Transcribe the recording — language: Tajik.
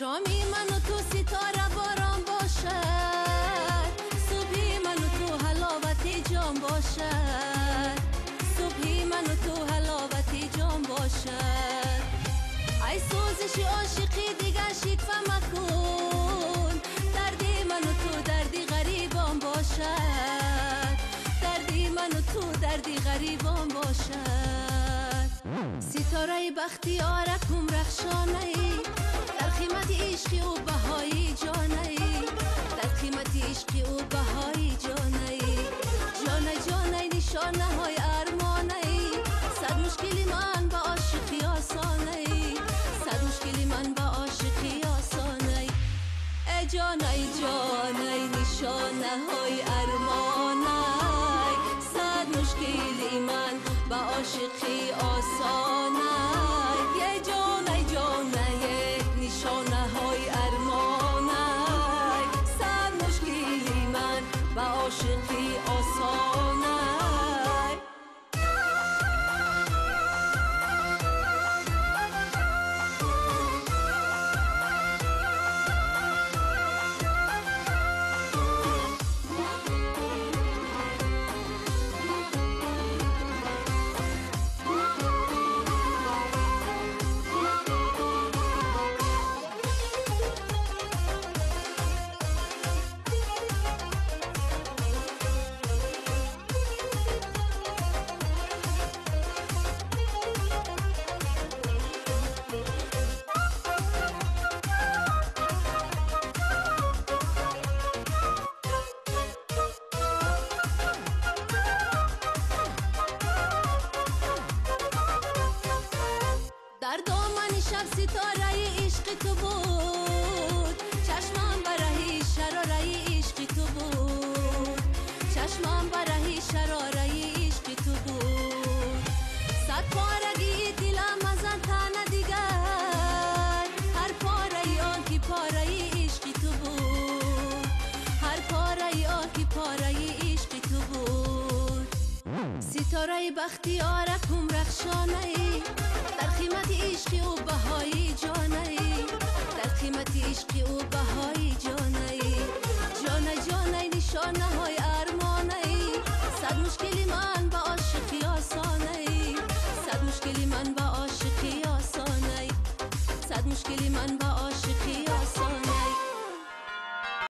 Шоми ману ту ситора борон бошад, субҳи ману ту ҳаловати ҷон бошад, субҳи ману ту ҳаловати ҷон бошад. Ай сӯзиши ошиқӣ дигар шиква макун, дарди ману ту дарди ғарибон бошад, дарди ману ту дарди ғарибон бошад. Ситораи бахтиёракум рахшонаи, дар қимати ишқи ӯ баҳои ҷонаи, дар қимати ишқи ӯ баҳои ҷонаи. Ҷона ҷонаи нишонаҳои армонаи, сад мушкили ман ба ошиқӣ осонаи, сад мушкили ман ба ошиқӣ осонаи. Э ҷонаи ҷонаи нишонаҳои армонаи, сад мушкили ман ба ошиқӣ осонаи. Е ҷонаи ҷонаи нишонаҳои армонаи, сад мушкили ман ба ошиқӣ осонаи. Дар домани шаб ситораи ишқи ту буд, чашмам ба раҳи шарораи ишқи ту буд, чашмам ба раҳи шарораи ишқи ту буд. Сад порагии дилам аз ан тана дигар, ҳар пораи он ки пораи ишқи ту буд, ҳар пораи он ки пораи ишқи ту буд. Ситораи бахтиёракум рахшонаи, дар қимати ишқи ӯ баҳои ҷонаи.